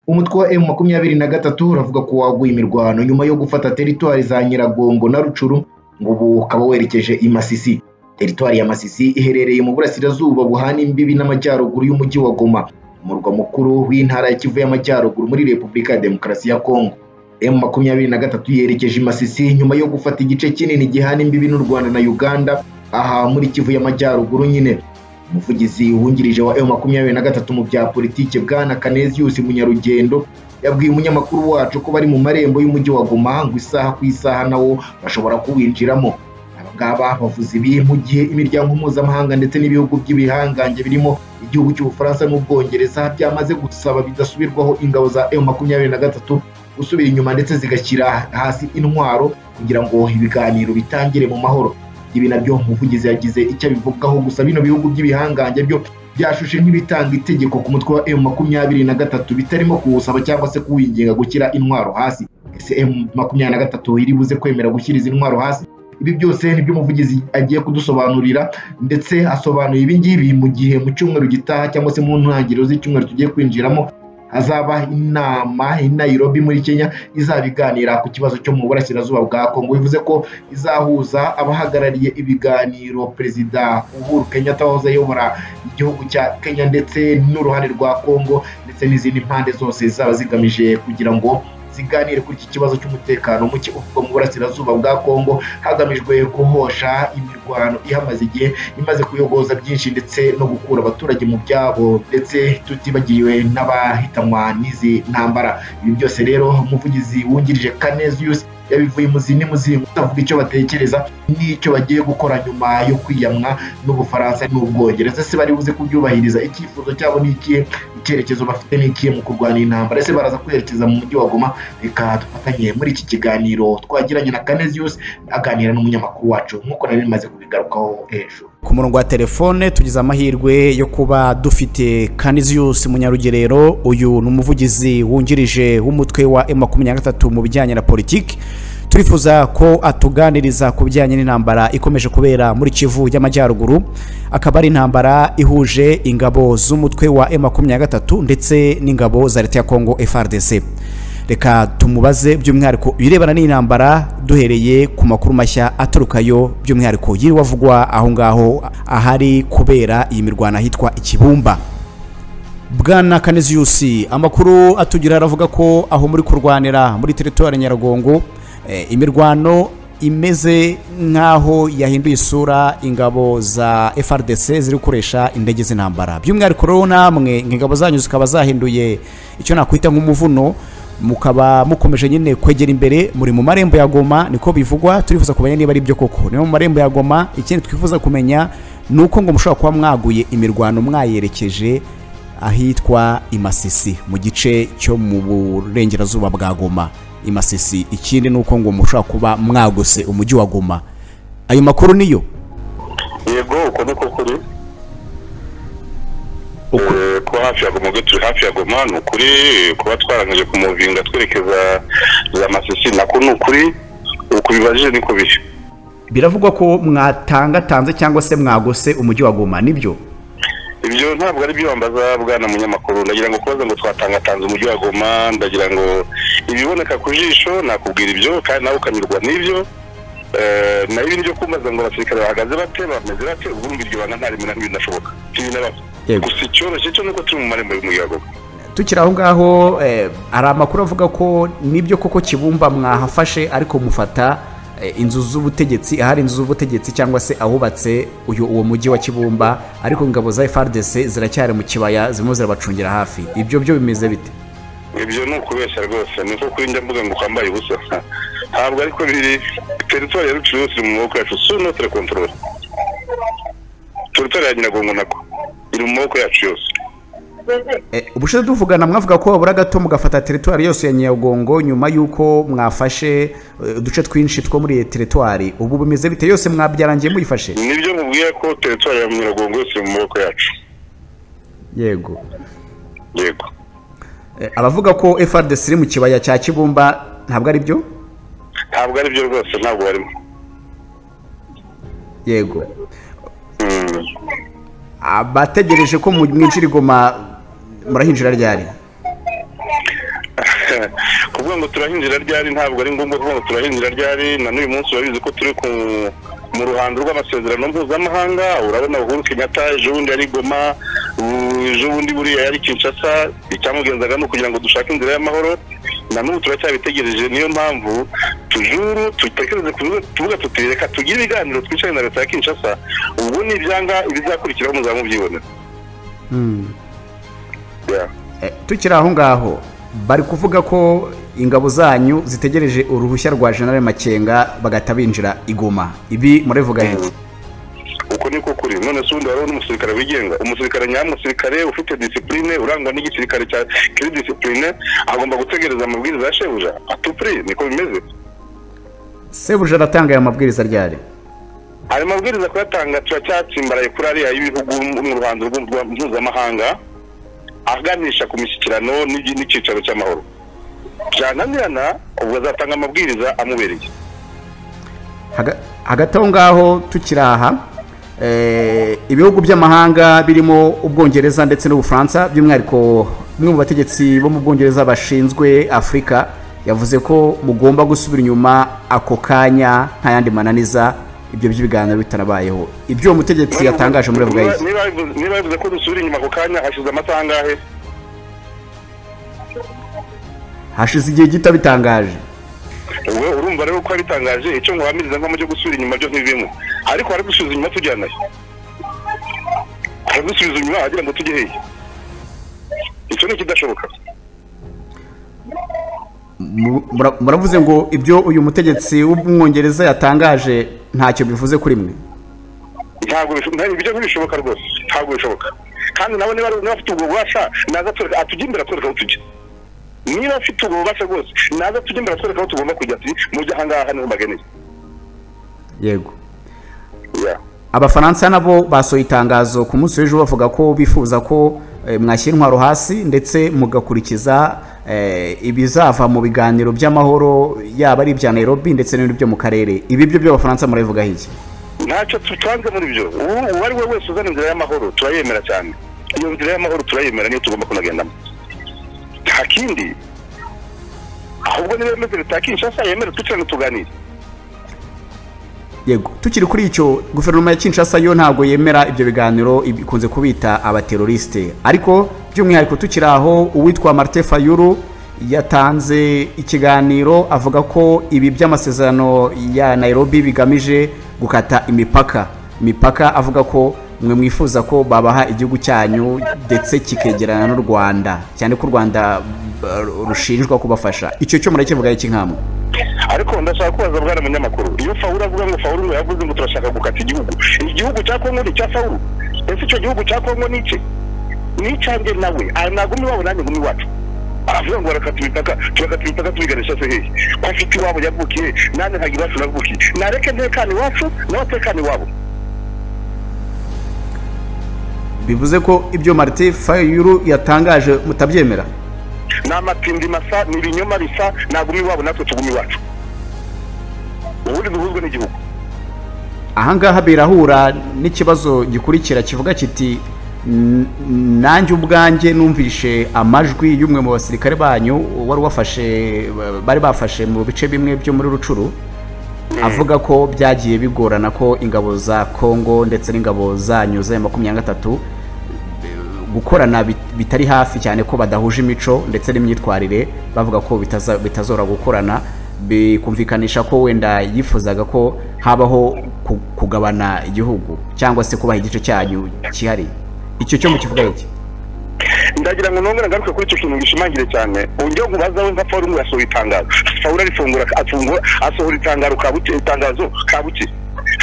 Umutwe wa M23 uravuga ko waguye imirwano nyuma yo gufata teritwari za Nyiragongo na Rucuru, ngo ubu ukaba werekeje i Masisi. Teritwari ya Masisi iherereye mu burasirazuba buhana imbibi n'amajyaruguru y'umujyi wa Goma, umurwa mukuru w'intara ya Kivu y'Amajyaruguru muri Repubulika ya Demokarasi ya Kongo. M23 yerekeje i Masisi nyuma yo gufata igice kinini gihana imbibi n'u Rwanda na Uganda, aha muri Kivu y'Amajyaruguru nyine. Umuvugizi wungirije wa M23 mu bya politike Bwana Canesius Munyarugendo yabwiye umunyamakuru wacu ko bari mu marembo y'umujyi wa Goma, ngo isaha ku isaha nawo bashobora kuwinjiramo. Aba ngaba bavuze ibi mu gihe imiryango mpuzamahanga ndetse n'ibihugu by'ibihangange birimo igihugu cy'Ubufaransa n'Ubwongereza byamaze gusaba bidasubirwaho ingabo za M23 gusubira inyuma ndetse zigashyira hasi intwaro kugira ngo ibiganiro bitangire mu mahoro. Ibi nabyo umuvugizi yagize icyo abivugaho, gusa bino bihugu by'ibihangange byo byashushe nk'ibitanga itegeko ku mutwe wa M23 bitarimo kuwusaba cyangwa se kuwinginga gushyira intwaro hasi. Ese M23 iri buze kwemera gushyira izi intwaro hasi? Ibi byose nibyo umuvugizi agiye kudusobanurira, ndetse asobanuye ibi ngibi mu gihe mu cyumweru gitaha cyangwa se mu ntangiriro z'icyumweru tugiye kwinjiramo hazaba inama i Nairobi muri Kenya izabiganira ku kibazo cyo mu burasirazuba bwa Kongo. Bivuze ko izahuza abahagarariye ibiganiro Perezida Uhuru Kenyatta wahoze ayobora igihugu cya Kenya ndetse n'uruhande rwa Kongo ndetse n'izindi mpande zose zaba zigamije kugira ngo ziganire kuri iki kibazo cy'umutekano muke uvugwa mu burasirazuba bwa Kongo, hagamijwe guhosha imirwano ihamaze igihe imaze kuyogoza byinshi ndetse no gukura abaturage mu byabo, ndetse tutibagiwe n'abahitanwa n'izi ntambara. Ibi byose rero umuvugizi wungirije Canesius yabivuye muzi n'imuzingo, avuga icyo batekereza n'icyo bagiye gukora nyuma yo kwiyamwa n'Ubufaransa n'Ubwongereza. Se bari buze kubyubahiriza? Icyifuzo cyabo ni ikihe? Icyerekezo bafite ni ikihe mu kurwana intambara? Ese baraza kwerekeza mu mujyi wa Goma? Reka dufatanye muri iki kiganiro twagiranye na Canesius aganira n'umunyamakuru wacu nk'uko nari maze kubigarukaho ejo. Ku murongo wa telefone tugize amahirwe yo kuba dufite Canesius Munyarugerero. Uyu ni umuvugizi wungirije w'umutwe wa M23 mu bijyanye na politiki. Turifuza ko atuganiriza ku bijyanye n'intambara ikomeje kubera muri Kivu y'Amajyaruguru, akaba ari intambara ihuje ingabo z'umutwe wa M23 ndetse n'ingabo za leta ya Kongo FARDC. Reka tumubaze by'umwihariko ibirebana n'intambara duhereye ku makuru mashya aturukayo, by'umwihariko yiriwe avugwa aho ngaho ahari kubera iyi mirwano ahitwa Ikibumba. Bwana Canesius, amakuru atugira aravuga ko aho muri kurwanira muri teritwari Nyiragongo imirwano imeze nkaho yahinduye isura, ingabo za FARDC ziri gukoresha indege z'intambara. By'umwihariko rero namwe ingabo zanyu zikaba zahinduye icyo nakwita nk'umuvuno, mukaba mukomeje nyine kwegera imbere, muri mu marembo ya Goma niko bivugwa. Turifuza kumenya niba ari byo koko. Niba mu marembo ya Goma, ikindi twifuza kumenya nuko ngo mushobora kuba mwaguye imirwano mwayerekeje ahitwa Imasisi mu gice cyo mu burengerazuba bwa Goma. Imasisi. Ikindi nuko ngo mushobora kuba mwagose umujyi wa Goma. Ayo makuru niyo? Yego, uko niko kuri. Kuba hafi ya Goma, turi hafi ya Goma ni ukuri. Kuba twarangije kumuvinga twerekeza za Masisi nako ni ukuri. Uko bibajije niko biri. Biravugwa ko mwatangatanze cyangwa se mwagose umujyi wa Goma, nibyo? Ibyo ntabwo ari byo bambaza bwana munyamakuru. Ndagira ngo kubaza ngo twatangatanze umujyi wa Goma, ndagira ngo ibiboneka ku jisho nakubwira ibyo kandi nawe ukanyurwa n'ibyo. Nayo ibindi byo kumbaza ngo abasirikare bahagaze bate, bameze bate, ubundi iryo banga nta rimwe na rimwe binashoboka. Gusa icyoroshye cyo nuko turi mu marembo y'umujyi wa Goma. Tukiri aho ngaho, hari amakuru avuga ko nibyo koko Kibumba mwahafashe, ariko mufata inzu z'ubutegetsi, ahari inzu z'ubutegetsi cyangwa se ahubatse uyu uwo mujyi wa Kibumba, ariko ingabo za FARDC ziracyari mu kibaya zirimo zirabacungira hafi. Ibyo byo bimeze bite? Ibyo ni ukubeshya rwose, niko kuri njya mvuga ngo kwambaye ubusa. Ntabwo ariko biri. Teritwari ya Rucuru yose iri mu maboko yacu, sous notre contrôle. Teritwari ya Nyiragongo nako iri mu maboko yacu yose. Ubushize tuvugana mwavuga ko babura gato mugafata teritwari yose ya Nyiragongo nyuma yuko mwafashe uduce twinshi two muri teritwari. Ubu bimeze bite? Yose mwabyarangiye muyifashe? Nibyo mubwiye ko teritwari ya Nyiragongo yose iri mu maboko yacu. Yego. Yego. Abavuga ko FARDC iri mu kibaya cya Kibumba ntabwo ari byo? Ntabwo ari byo rwose, ntabwo barimo. Yego. Abategereje ko mwinjira Goma murahinjira ryari? Kuvuga ngo turahinjira ryari ntabwo ari ngombwa kuvuga ngo turahinjira ryari. Na n'uyu munsi urabizi ko turi mu ruhando rw'amasezerano mpuzamahanga. Urabona Uhuru Kenyatta ejo bundi yari Goma, ejo bundi buriya yari Kinshasa. Icyamugenzaga ni ukugira ngo dushake inzira y'amahoro, na n'ubu turacyabitegereje. Niyo mpamvu tujuru dutekereze tuvuga tuti reka tugire ibiganiro twicare na leta ya Kinshasa, ubwo nibyanga ibizakurikiraho muzaba mubyibonera. Tukiri aho ngaho bari kuvuga ko ingabo zanyu zitegereje uruhushya rwa General Makenga bagahita binjira i Goma. Ibi murabivuga iki? Uko niko kuri. None se ubundi hariho n'umusirikare wigenga, umusirikare nyamusirikare ufite discipline, urangwa n'igisirikare cya kiri discipline, agomba gutegereza amabwiriza ya shebuja atupri. Niko bimeze. Sebuja aratanga aya mabwiriza ryari? Ayo mabwiriza kuyatanga turacyatsimbaraye kuri ariya y'ibihugu mu ruhando mpuzamahanga aganisha ku mishyikirano n'icyicaro cy'amahoro. Byananirana ubwo azatanga amabwiriza amubereye. Hagati aho ngaho tukiri aha, ibihugu by'amahanga birimo Ubwongereza ndetse n'Ubufaransa, by'umwihariko umwe mu bategetsi bo mu Bwongereza bashinzwe Afurika yavuze ko mugomba gusubira inyuma ako kanya nta yandi mananiza, ibyo by'ibiganiro bitarabayeho. Ibyo uwo mutegetsi yatangaje muri avuga iki? Niba bivuze ko dusubira inyuma ako kanya, hashize amasaha angahe? Hashize igihe gito bitangaje. Urumva rero ko bitangaje. Icyo nguhamiriza nko mu byo gusubira inyuma byo ntibimwe, ariko hari gusubiza inyuma tujyanayo, hari gusubiza inyuma wagira ngo tujye hehe? Icyo ni ikidashoboka. Muravuze ngo ibyo uyu mutegetsi w'Umwongereza yatangaje ntacyo bivuze kuri mwe? Ntabwo ibyo ntibishoboka rwose, ntabwo bishoboka. Kandi nawe niba afite ubwo bubasha naza atujya imbere atwereka aho tujya. Niba afite ubwo bubasha rwose naza tujya imbere atwereka aho tugomba kujya, ati mujye aha ngaha niho mbageneye. Yego. Abafaransa nabo basohoye itangazo ku munsi w'ejo bavuga ko bifuza ko mwashyira intwaro hasi ndetse mugakurikiza ibizava mu biganiro by'amahoro, yaba ari ibya Nairobi ndetse n'ibindi byo mu karere. Ibi byo by'Abafaransa murabivuga iki? Ntacyo tutanze muri byo. Uwo ari we wese uzana inzira y'amahoro turayemera cyane. Iyo nzira y'amahoro turayemera, niyo tugomba kunagendamo, nta kindi. Ahubwo niba yemeze leta ya Kinshasa yemere twicarane tuganire. Yego, tukiri kuri icyo, guverinoma ya Kinshasa yo ntabwo yemera ibyo biganiro, ikunze kubita abateroriste. Ariko by'umwihariko tukiri aho, uwitwa Martin Fayulu yatanze ikiganiro avuga ko ibi by'amasezerano ya Nairobi bigamije gukata imipaka, avuga ko mwe mwifuza ko babaha igihugu cyanyu ndetse kikegerana n'u Rwanda, cyane ko u Rwanda rushinjwa kubafasha. Icyo cyo murakivuga iki nkamwe? Ariko ndashaka kubaza bwana munyamakuru, iyo Fayulu avuga ngo Fayulu yavuze ngo turashaka gukata igihugu, igihugu cya Kongo ni cya Fayulu? Ese icyo gihugu cya Kongo ni iki? Ni icyanjye nawe, nagumye iwabo nanjye ngumye iwacu. Aravuga ngo barakata imipaka, turakata imipaka tubiganisha se hehe? Ko afite iwabo yavukiye, nanjye ntabwo iwacu navukiye. Nareke ntekane iwacu, nawe atekane iwabo. Bivuze ko ibyo Martin Fayulu yatangaje mutabyemera? Ni amatindi masa, ni ibinyoma bisa, nagumye iwabo natwe tugumye iwacu. Ubundi duhuzwe n'igihugu. Aha ngaha birahura n'ikibazo gikurikira kivuga kiti nanjye ubwanjye numvishe amajwi y'umwe mu basirikare banyu wari wafashe, bari bafashe mu bice bimwe byo muri Rucuru, avuga ko byagiye bigorana ko ingabo za Kongo ndetse n'ingabo zanyu za 23 gukorana bitari hafi, cyane ko badahuje imico ndetse n'imyitwarire, bavuga ko bitazora gukorana, bikumvikanisha ko wenda yifuzaga ko habaho kugabana igihugu cyangwa se kubaha igice cyanyu cyihariye. Icyo cyo mukivuga iki? Ndagira ngo nongere ngaruke kuri icyo kintu gishimangire cyane. Ongera nkubaza we nka Fayulu yasohoye itangazo, Fayulu arifungura afungura asohora itangazo kabuke, itangazo kabuke.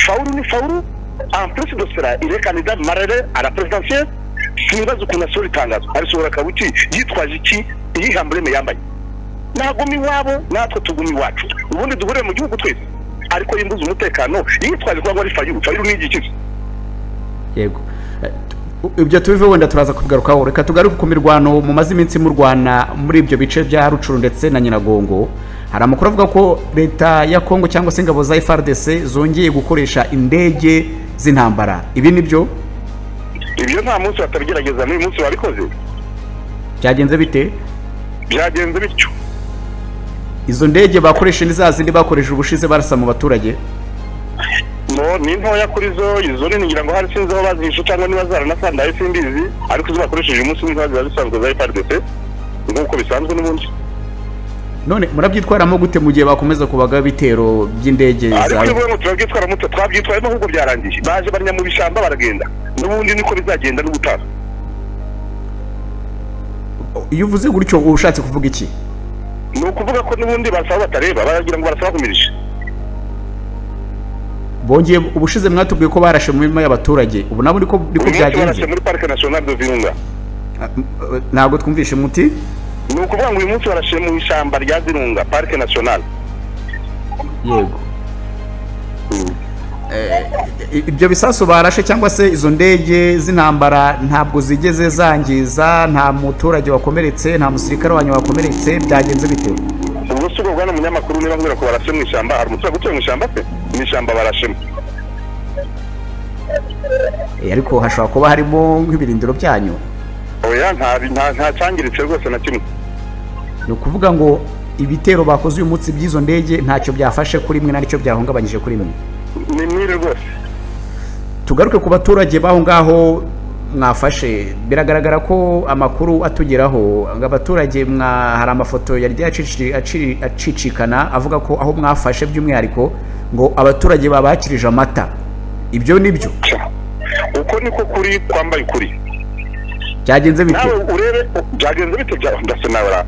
Fayulu ni Fayulu, en plus de cela il est candidat marere à la présidentielle. Simbaza ukuntu asohora itangazo, arisohora kabuki yitwaje iki? Iyi emblème yambaye. Nagumi iwabo natwe tugumi iwacu, ubundi duhurire mu gihugu twese. Ariko yimbuza umutekano yitwaje ko ari Fayulu. Fayulu ni igikizi. Yego, ibyo tubive wenda turaza kubigarukaho. Reka tugaruke ku mirwano mumaze iminsi murwana muri ibyo bice bya Rucuru ndetse na Nyiragongo. Hari amakuru avuga ko leta ya Kongo cyangwa se ingabo za FARDC zongeye gukoresha indege z'intambara. Ibi nibyo? Ibyo nta munsi batabigerageza, n'uyu munsi babikoze. Byagenze bite? Byagenze bityo. Izo ndege bakoresha ni za zindi bakoresha ubushize barasa mu baturage? No, ni ntoya kuri zo, izo nini ngira ngo hari sinzi aho bazihishe cyangwa niba zaranasandaye simbizi, ariko izo bakoresheje umunsi umwe ziba zisanzwe za FARDC nk'uko bisanzwe n'ubundi. None murabyitwaramo gute mu gihe bakomeza kubaga ibitero by'indege za? Ariko ngo turabyitwaramo twabyitwayemo ahubwo byarangiye, baje barnya mu bishamba baragenda, n'ubundi niko bizagenda n'ubutaha. Iyo uvuze gutyo ushatse kuvuga iki? Ni ukuvuga ko n'ubundi barasaba batareba, baragira ngo barasaba kumirisha. Bongeye ubushize mwatubwiye ko barashe mu mirima y'abaturage, ubu nabo niko byagenze. Barashe muri Parc National de Virunga. Ntabwo twumvishe muti? Ni ukuvuga ngo uyu munsi barashe mu ishyamba rya Virunga, Parc National. Yego. Ibyo bisasu barashe cyangwa se izo ndege z'intambara ntabwo zigeze zangiza, nta muturage wakomeretse, nta musirikare wanyu wakomeretse, byagenze bite? Ubwo si ubwo bwana munyamakuru, niba mbwira ko barashe mu ishyamba, hari umuturage utuye mu ishyamba se? Mu ishyamba barashemo. Ariko hashobora kuba harimo nk'ibirindiro byanyu. Oya, nta cyangiritse rwose na kimwe. Ni ukuvuga ngo ibitero bakoze uyu munsi by'izo ndege ntacyo byafashe kuri mwe, naricyo byahungabanyije kuri mwe. Ni mwiri rwose. Tugaruke ku baturage baho ngaho mwafashe, biragaragara ko amakuru atugeraho ngo abaturage hari amafoto yari acicikana avuga ko aho mwafashe by'umwihariko ngo abaturage babakirije amata. Ibyo nibyo? Uko niko kuri kwambaye ukuri. Byagenze bite? Nawe urebe byagenze bite ndase nawe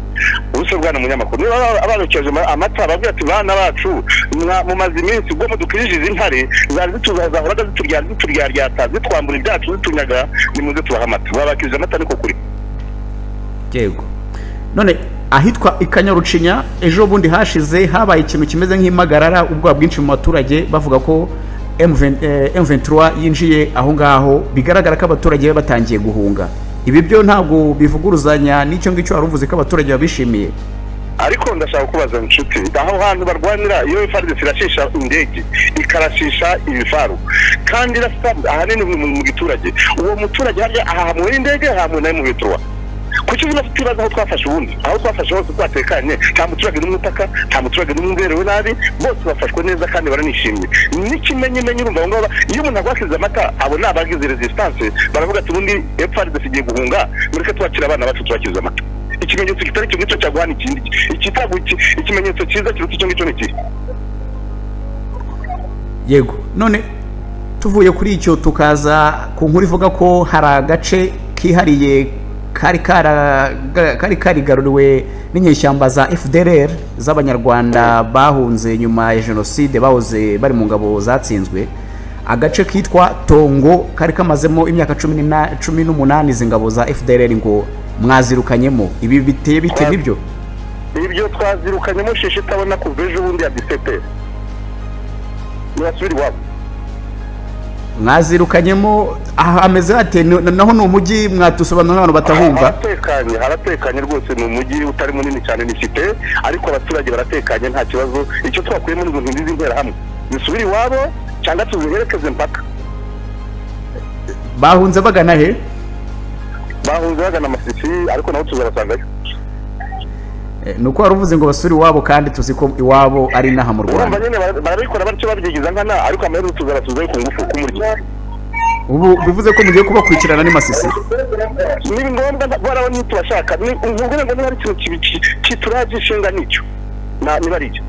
ubuse bwana munyamakuru, niba abarekeje amata babwira ati bana bacu mumaze iminsi ubwo mudukijije intare zari zituzahoraga zituryata zitwambura ibyacu zitunyaga, nimuze tubaha amata. Babakirije amata niko kuri. Yego. None ahitwa Ikanyarucinya ejo bundi hashize habaye ikintu kimeze nk'impagarara, ubwoba bwinshi mu baturage bavuga ko M23 yinjiye aho ngaho, bigaragara ko abaturage batangiye guhunga. Ibi byo ntabwo bivuguruzanya n'icyo ngicyo waruvuze ko abaturage babishimiye. Ariko ndashaka kubaza inshuti, aho hantu barwanira iyo FARDC irashisha indege ikarashisha ibifaru kandi irasa ahanini mu giturage, uwo muturage harya ahahamwe n'indege ahahamwe na M23. Kuki tutibaza aho twafashe ubundi? Aho twafashe hose twatekanye, nta muturage n'umwe utaka, nta muturage n'umwe uberewe nabi, bose bafashwe neza kandi baranishimye. N'ikimenyimenyi urumva aho ngaho iyo umuntu agwakiriza amata abo ni abagize resistance, baravuga ati ubundi FARDC igiye guhunga, mureke twakira abana bacu tubakiriza amata. Ikimenyetso kitari icyo ngicyo cyaguhana ikindi, ikimenyetso cyiza kiruta icyo ngicyo ni ikihe? Yego. None tuvuye kuri icyo tukaza ku nkuru ivuga ko hari agace kihariye kari karigaruriwe n'inyeshyamba za FDLR z'abanyarwanda bahunze nyuma ya jenoside, bahoze bari mu ngabo zatsinzwe, agace kitwa Tongo kari kamazemo imyaka 18 izi ngabo za FDLR ngo mwazirukanyemo. Ibi biteye bite nibyo? Ibyo twazirukanyemo shisha itabona kuva ejo bundi ya 17. Nibasubira iwabo. Mwazirukanyemo ameze ate? Naho ni umujyi mwatusobanura n'abantu batahumva. Haratekanye, haratekanye rwose, ni umujyi utari munini cyane, ni cité, ariko abaturage baratekanye nta kibazo. Icyo twakuyemo ni ibintu nziza hamwe, nisubira iwabo cyangwa tuziherekeze mpaka. Bahunze bagana he? Bahunze bagana Masisi, ariko naho tuzabasangayo. Nuko waruvuze ngo basuri iwabo kandi tuzi ko iwabo ari naha mu Rwanda. Urumva nyine barabikora batyo babyigiza nkana, ariko amaherezo tuzabasubizayo ku ngufu kumurya. Ubu bivuze ko mugiye kubakurikirana ni Masisi. Ni ngombwa barabona tubashaka, ni ubwo ngo niba ari ikintu kituraje ishinga nicyo niba ari icyo.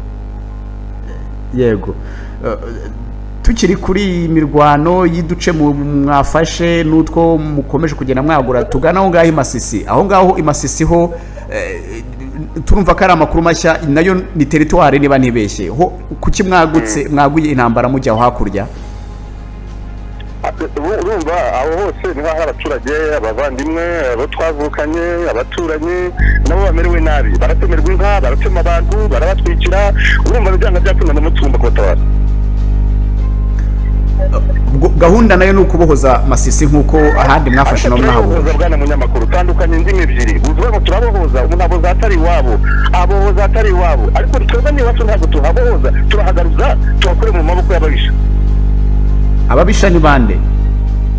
Yego. Tukiri kuri mirwano y'iduce mwafashe n'utwo mukomeje kugenda mwagura, tugana aho ngaho i Masisi. Aho ngaho i Masisi ho turumva ko ari amakuru mashya, nayo ni territoire niba ntibeshye. Ho kuki mwagutse mwaguye intambara mujya aho hakurya? Urumva aho hose niho hari abaturage, abavandimwe, abo twavukanye, abaturanyi nabo bamerewe nabi, baratemerwa inka, baratema abantu, barabatwikira. Urumva bijyana byakunda n'umutumba kubatabara. Gahunda nayo ni ukubohoza Masisi nkuko ahandi mwafashe no mwahabohoza. Bwana munyamakuru, tandukanye indimi ebyiri, uvuga ngo turabohoza umuntu aboza atari iwabo, abohoza atari iwabo, ariko twebwe n'iwacu ntabwo tuhabohoza, turahagaruza, tubakure mu maboko y'ababisha. Ababisha ni bande?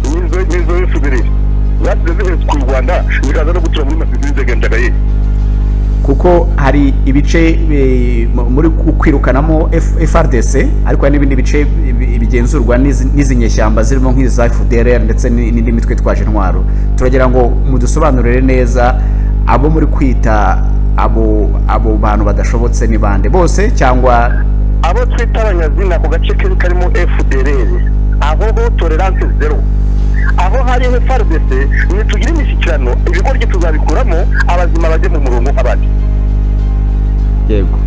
Nizo FDLR zasize zihetse ku Rwanda zikaza no gutura muri Masisi zigendaga ye. Kuko hari ibice muri kwirukanamo FARDC, ariko hari n'ibindi bice bigenzurwa n'izi nyeshyamba zirimo nk'iza FDLR ndetse n'indi mitwe itwaje intwaro. Turagira ngo mudusobanurire neza abo muri kwita abo bantu badashobotse ni bande bose, cyangwa abo twita abanyazina ku gace karimo FDLR, aho bo tolerance zero. Aho hari FARDC nitugira imishyikirano ibigoryi tuzabikuramo, abazima bajye mu murongo nk'abandi. Yego.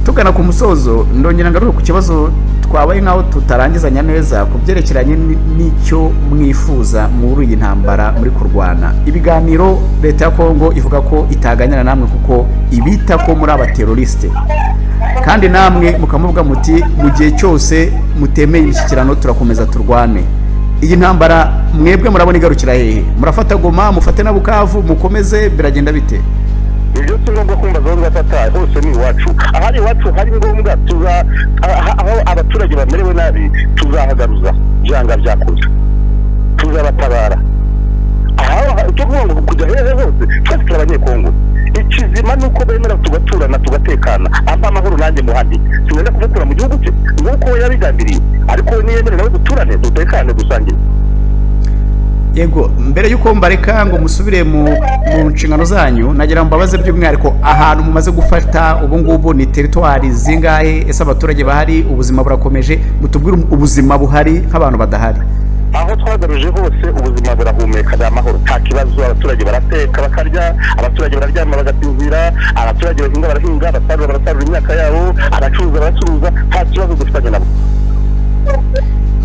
Tugana ku musozo, ndongera ngaruke ku kibazo twabaye nk'aho tutarangizanya neza ku byerekeranye n'icyo mwifuza muri iyi ntambara muri kurwana. Ibiganiro leta ya Kongo ivuga ko itaganira namwe kuko ibita ko muri abateroriste, kandi namwe mukamuvuga muti mu gihe cyose mutemeye imishyikirano turakomeza turwane. Iyi ntambara mwebwe murabona igarukira hehe? Murafata Goma, mufate na Bukavu, mukomeze, biragenda bite? Ibyo si ngombwa kumva aho nzafata hose ni iwacu. Ahari iwacu hari ngombwa, aho abaturage bamerewe nabi tuzahagaruza byanga byakuze, tuzabatabara. Aho icyo kuvuga ngo kujya hehe hose twese turi Abanyekongo. Ikizima ni uko bemera tugaturana tugatekana, ampa amahoro nanjye muhandi, sinenda kumukura mu gihugu cye nk'uko we yabigambiriye, ariko we niyemere nawe duturane dutekane dusangire. Yego, mbere y'uko mbareka ngo musubire mu nshingano zanyu, nagira mbabaze by'umwihariko ahantu mumaze gufata ubu ngubu ni teritwari zingahe? Ese abaturage bahari ubuzima burakomeje? Mutubwire ubuzima buhari nk'abantu badahari. Aho twagaruje hose ubuzima burahumeka, ni amahoro, nta kibazo. Abaturage barateka bakarya, abaturage bararyama bagasinzira, abaturage bahinga barahinga, abasarura barasarura imyaka yabo, abacuruza baracuruza, nta kibazo dufitanye nabo.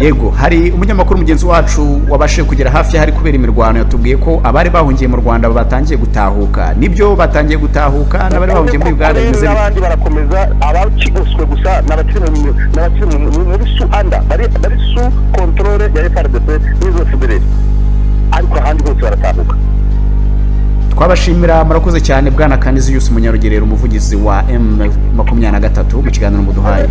Yego, hari umunyamakuru mugenzi wacu wabashije kugera hafi hari kubera imirwano, yatubwiye ko abari bahungiye mu Rwanda batangiye gutahuka. Nibyo, batangiye gutahuka n'abari bahungiye muri Uganda bimeze n'abandi barakomeza. Abakigoswe gusa n'abakiri muri Suanda bari sous contrôle ya FARDC n'izo FDLR, ariko ahandi hose baratahuka. Twabashimira, murakoze cyane Bwana Canisius Munyarugerero, umuvugizi wa M23 mu kiganiro muduhaye.